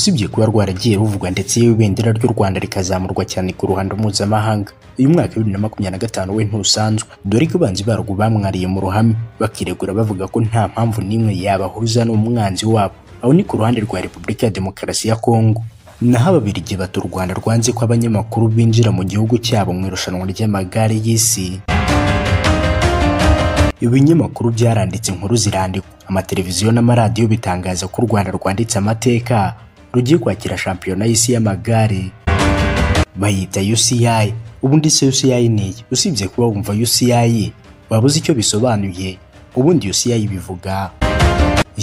Usibye kuba rwaragiye ruvugwa ndetse yewe ibendera ry'u Rwanda rikazamurwa cyane ku ruhando mpuzamahanga, uyu mwaka 2025 we ntusanzwe, dore ko abanzi barwo bamwariye mu ruhame bakiregura bavuga ko nta mpamvu n'imwe yabahuza n'umwanzi wabo. Aho ni ku ruhande rwa Repubulika ya Demokarasi ya Kongo. Naho Ababiligi bati u Rwanda rwanze ko abanyamakuru binjira mu gihugu cyabo mu irushanwa ry'amagare y'isi. Ibinyamakuru byaranditse inkuru zirandikwa, amateleviziyo n'amaradiyo bitangaza ko u Rwanda rwanditse amateka, rugiye kwakira shampiyona y'isi y'amagare bayita UCI. Ubundi se UCI ni iki? Usibye kuba wumva UCI waba uzi icyo bisobanuye? Ubundi UCI bivuga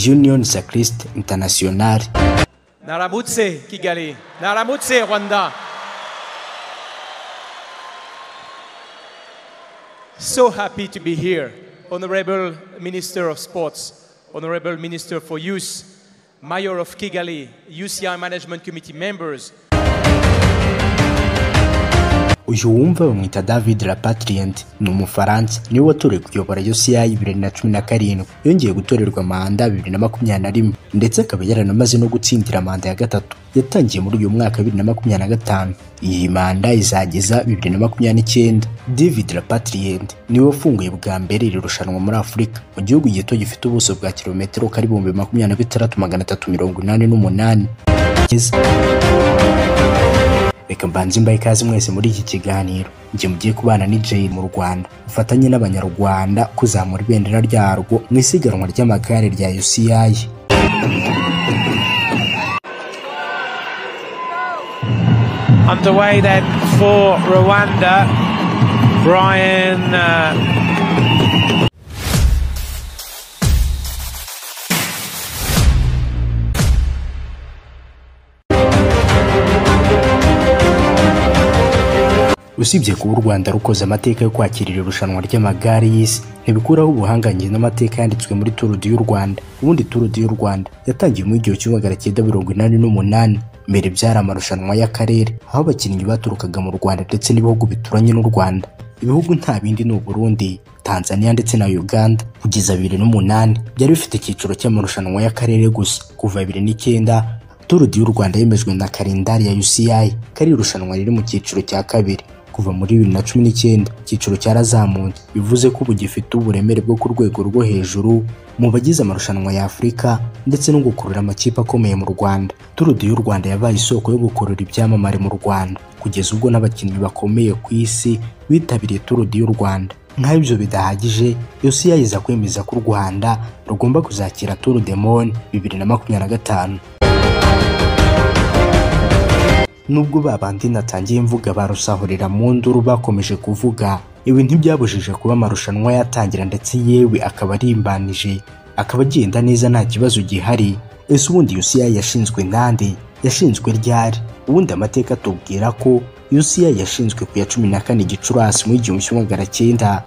Union Cycliste Internationale. Naramutse Kigali, Naramutse Rwanda. So happy to be here. Honorable Minister of Sports, Honorable Minister for Youth, Mayor of Kigali, UCI Management Committee members. Uyu wumva bamwita David Lapatrient, ni Umufaransa, niwe watorewe kuyobora UCI 2017, yongeye gutorerwa manda 2021 ndetse akaba yaranamaze no gutsindira manda ya gatatu yatangiye muri uyu mwaka 2025. Iyi manda izageza 2029. David Lapatrient niwe wafunguye bwa mbere iri rushanwa muri Afurika, mu gihugu gito gifite ubuso bwa kilometero kari 26,388. Reka mbanze mbahe ikaze mwese muri iki kiganiro. Njye mugiye kubana ni Jay mu Rwanda, ufatanye n'Abanyarwanda kuzamura ibendera ryarwo mu isiganwa ry'amagare rya UCI. Underway then for Rwanda, Brian Usibye kuba u Rwanda rukoze amateka yo kwakira iri rushanwa ry'amagare y'isi, ntibikuraho ubuhangange n'amateka yanditswe muri Tour du Rwanda. Ubundi Tour du Rwanda yatangiye mu 1988, mbere byari amarushanwa y'akarere aho abakinnyi baturukaga mu Rwanda ndetse n'ibihugu bituranye n'u Rwanda. Ibihugu nta bindi ni Burundi, Tanzania ndetse na Uganda. Kugeza 2008 byari bifite icyiciro cy'amarushanwa y'akarere gusa. Kuva 2009 Tour du Rwanda yemejwe na kalendari ya UCI kari irushanwa riri mu cyiciro cya kabiri. Kuva muri 2019 icyiciro cyarazamutse, bivuze ko ubu gifite uburemere bwo ku rwego rwo hejuru mu bagize amarushanwa ya Afurika ndetse no gukurura amakipe akomeye mu Rwanda. Tour du Rwanda yabaye isoko yo gukurura ibyamamare mu Rwanda, kugeza ubwo n'abakinnyi bakomeye ku isi bitabiriye Tour du Rwanda. Nk'aho ibyo bidahagije, UCI iza kwemeza ko u Rwanda rugomba kuzakira Tour de Monde 2025. Nubwo babandi natangiye mvuga barusahurira mu nduru bakomeje kuvuga, ibi ntibyabujije kuba amarushanwa yatangira ndetse yewe akaba arimbanije, akaba agenda neza nta kibazo gihari. Ese ubundi UCI yashinzwe nande? Yashinzwe ryari? Ubundi amateka atubwira ko UCI yashinzwe ku ya 14 Gicurasi mu 1900,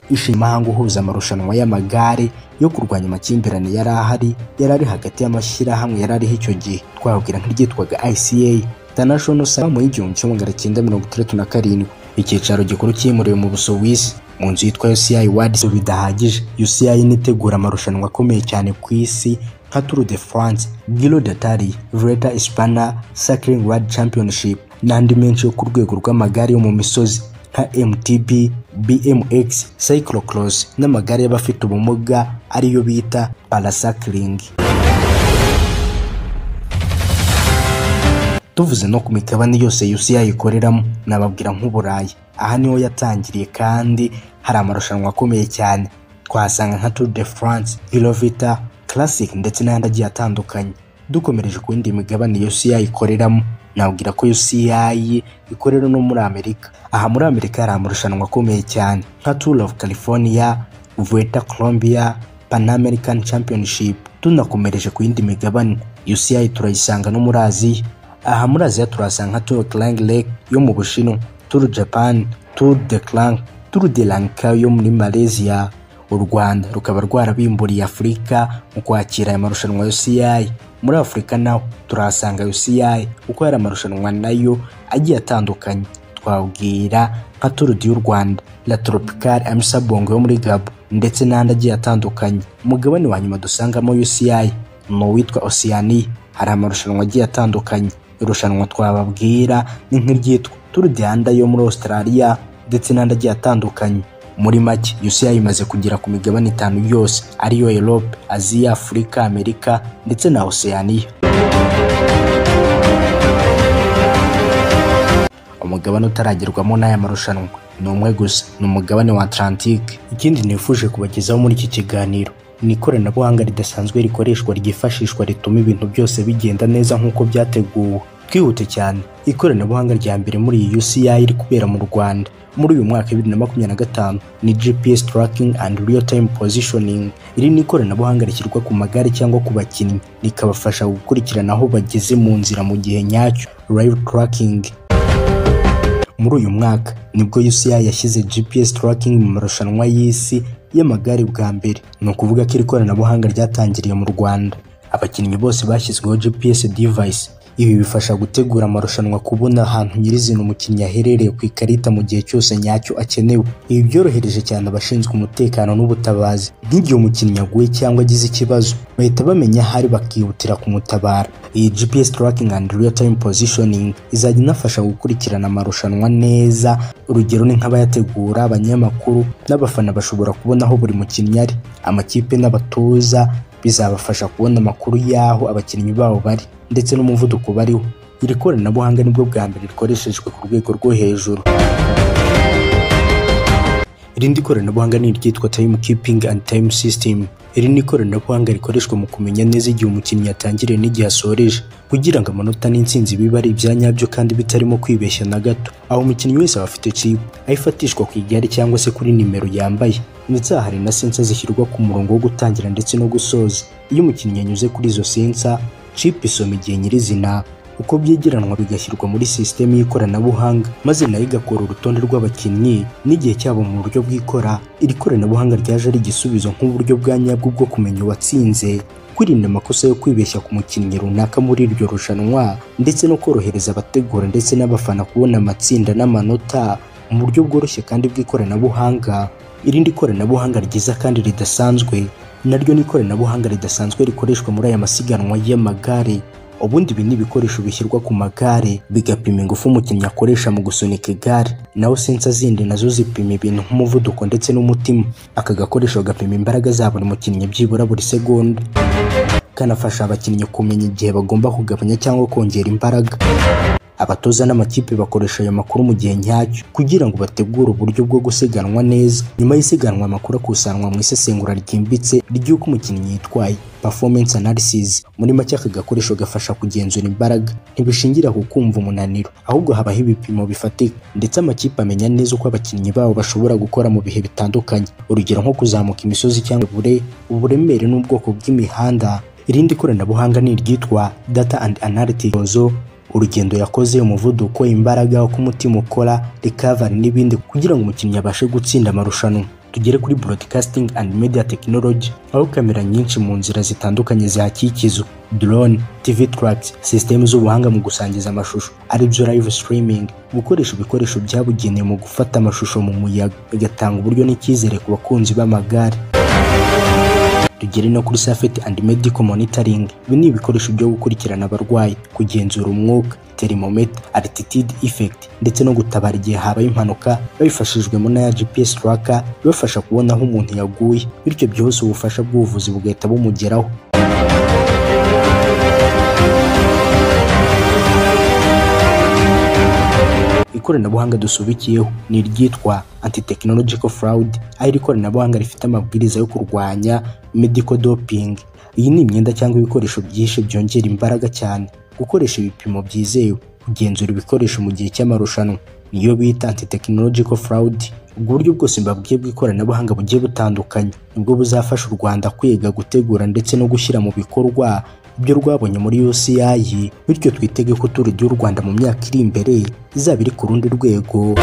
ishimahanga uhuza amarushanwa y'amagare yo kurwanya amakimbirane yari ahari, yari ari hagati y'amashyirahamwe yari ariho icyo gihe. Twabwira nk'iryitwaga ICA International Summer mu 1967. Icyicaro gikuru cyimuriwe mu Busuwisi mu nzu yitwa UCI World. Bidahagije, UCI nitegura amarushanwa akomeye cyane ku isi nka Tour de France, Giro d'Italia, Vuelta Hispana, Cycling World Championship n'andi menshi yo ku rwego rw'amagare yo mu misozi nka MTB, BMX, Cyclocross n'amagare y'abafite ubumuga ariyo bita paracycling. Tuvuze no ku migabane yose UCI ikoreramo, nababwira nk'Uburayi. Aha niho yatangiriye kandi hari amarushanwa akomeye cyane. Twahasanga nka Tour de France, Giro Vita, Classic ndetse n'ayandi agiye atandukanye. Dukomereje ku yindi migabane UCI ikoreramo, nababwira ko UCI ikorera no muri Amerika. Aha muri Amerika hari amarushanwa akomeye cyane nka Tour of California, Vuelta Colombia, Pan American Championship. Tunakomereje ku yindi migabane, UCI turayisanga no muri Aziya. Aha muri Aziya turahasanga nka Tour Klang Lake yo mu Bushinwa, Tour Japan, Tour de Klang, Tour de Lanka yo muri Malaysia. U Rwanda rukaba rwarabimburiye Afurika mu kwakira aya marushanwa ya UCI. Muri Afurika naho turahasanga UCI kuko hari amarushanwa nayo agiye atandukanye. Twabwira nka Tour du Rwanda, La Tropicale Amissa Bongo yo muri Gabon ndetse n'andi agiye atandukanye. Umugabane wa nyuma dusangamo UCI ni uwitwa Oceania. Hari amarushanwa agiye atandukanye. Irushanwa twababwira ni nk'iryitwa Tour Down Under yo muri Australia ndetse n'andi agiye atandukanye. Muri make, UCI imaze kugera ku migabane 5 yose ariyo Europe, Aziya, Afurika, Amerika ndetse na Oceania. Umugabane utaragerwamo n'aya marushanwa ni umwe gusa, ni umugabane wa Atlantique. Ikindi nifuje kubagezaho muri iki kiganiro ni ikoranabuhanga ridasanzwe rikoreshwa ryifashishwa rituma ibintu byose bigenda neza nk'uko byateguwe. Twihute cyane, ikoranabuhanga rya mbere muri iyi UCI riri kubera mu Rwanda muri uyu mwaka 2025 ni GPS tracking and real time positioning. Iri ni ikoranabuhanga rishyirwa ku magare cyangwa ku bakinnyi rikabafasha gukurikirana aho bageze mu nzira mu gihe nyacyo, live tracking. Muri uyu mwaka nibwo UCI yashyize GPS tracking mu marushanwa y'isi y'amagare bwa mbere. Ni ukuvuga ko iri koranabuhanga ryatangiriye mu Rwanda. Abakinnyi bose bashyizweho GPS device. Ibi bifasha gutegura amarushanwa kubona ahantu nyirizina umukinnyi aherereye ku ikarita mu gihe cyose nyacyo akenewe. Ibi byorohereje cyane abashinzwe umutekano n'ubutabazi. Nk'igihe umukinnyi aguye cyangwa agize ikibazo, bahita bamenya aho ari bakihutira kumutabara. Iyi GPS tracking and real time positioning izajya inafasha gukurikirana amarushanwa neza. Urugero ni nk'abayategura, abanyamakuru n'abafana bashobora kubona aho buri mukinnyi ari. Amakipe n'abatoza bizabafasha kubona amakuru y'aho abakinnyi babo bari ndetse n'umuvuduko bariho. Iri koranabuhanga nibwo bwa mbere rikoreshejwe ku rwego rwo hejuru. Irindi koranabuhanga ni iryitwa time keeping and time system. Iri ni ikoranabuhanga rikoreshwa mu kumenya neza igihe umukinnyi yatangiriye n'igihe asoreje, kugira ngo amanota n'intsinzi bibe ari ibya nyabyo kandi bitarimo kwibeshya na gato. Aho umukinnyi wese aba afite chip ayifatishwa ku igare cyangwa se kuri nimero yambaye, ndetse aha hari na sensor zishyirwa ku murongo wo gutangira ndetse no gusoza. Iyo umukinnyi anyuze kuri izo sensor, chip isoma igihe nyirizina uko byegeranwa bigashyirwa muri sisitemu y'ikoranabuhanga, maze nayo igakora urutonde rw'abakinnyi n'igihe cyabo mu buryo bw'ikora. Iri koranabuhanga ryaje ari igisubizo nk'uburyo bwa nyabwo bwo kumenya uwatsinze, kwirinda amakosa yo kwibeshya ku mukinnyi runaka muri iryo rushanwa, ndetse no korohereza abategura ndetse n'abafana kubona amatsinda n'amanota mu buryo bworoshye kandi bw'ikoranabuhanga. Irindi koranabuhanga ryiza kandi ridasanzwe naryo ni ikoranabuhanga ridasanzwe rikoreshwa muri aya masiganwa y'amagare. Ubundi ibi ni ibikoresho bishyirwa ku magare bigapima ingufu umukinnyi akoresha mu gusunika igare, naho sensor zindi nazo zipima ibintu nk'umuvuduko ndetse n'umutima. Aka gakoresho gapima imbaraga za buri mukinnyi byibura buri segonda, kanafasha abakinnyi kumenya igihe bagomba kugabanya cyangwa kongera imbaraga. Abatoza n'amakipe bakoresha ayo makuru mu gihe nyacyo kugira ngo bategure uburyo bwo gusiganwa neza. Nyuma y'isiganwa, amakuru akusanwa mu isesengura ryimbitse ry'uko umukinnyi yitwaye, performance analysis. Muri make, aka gakoresho gafasha kugenzura imbaraga, ntibishingira ku kumva umunaniro, ahubwo habaho ibipimo bifatika, ndetse amakipe amenya neza uko abakinnyi babo bashobora gukora mu bihe bitandukanye, urugero nko kuzamuka imisozi cyangwa uburemere n'ubwoko bw'imihanda. Irindi koranabuhanga ni iryitwa data and analytics, urugendo yakoze, umuvuduko, imbaraga, uko umutima ukora, recovery n'ibindi, kugira ngo umukinnyi abashe gutsinda amarushanwa. Tugere kuri broadcasting and media technology, aho kamera nyinshi mu nzira zitandukanye zihakikizwa, drone, TV tracks, system z'ubuhanga mu gusangiza amashusho aribyo live streaming, gukoresha ibikoresho byabugenewe mu gufata amashusho mu muyaga, bigatanga uburyo n'icyizere ku bakunzi b'amagare. Tugere no kuri safety and medical monitoring. Ibi ni ibikoresho byo gukurikirana abarwayi, kugenzura umwuka, thermometer, altitude effect, ndetse no gutabara igihe habaye impanuka babifashijwemo na GPS tracker ibafasha kubona aho umuntu yaguye, bityo byihuse ubufasha bw'ubuvuzi bugahita bumugeraho. Ikoranabuhanga dusubikiyeho ni iryitwa anti-technological fraud, aho iri koranabuhanga rifite amabwiriza yo kurwanya medical doping. Iyi ni imyenda cyangwa ibikoresho byinshi byongera imbaraga cyane, gukoresha ibipimo byizewe, kugenzura ibikoresho mu gihe cy'amarushanwa, niyo bita anti-technological fraud. Ubwo buryo bwose mbabwiye bw'ikoranabuhanga bugiye butandukanye nibwo buzafasha u Rwanda kwiga, gutegura ndetse no gushyira mu bikorwa ibyo rwabonye muri UCI, bityo twitege ko Tour du Rwanda mu myaka iri imbere izaba iri ku rundi rwego.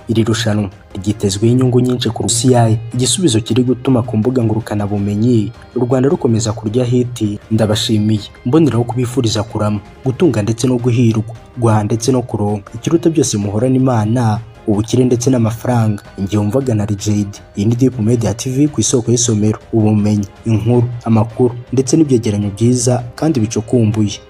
Iri rushanwa ryitezweho inyungu nyinshi ku UCI, igisubizo kiri gutuma ku mbuga ngurukanabumenyi u Rwanda rukomeza kurya hiti. Ndabashimiye, mboneraho kubifuriza kurama, gutunga ndetse no guhirwa, guhaha ndetse no kuronka. Ikiruta byose muhorane Imana. ubukire ndetse n'amafaranga. Igihe wumvaga na Jade, iyi ni Deep Media TV, ku isoko y'isomero, ubumenyi, inkuru, amakuru ndetse n'ibyegeranyo byiza kandi bicukumbuye.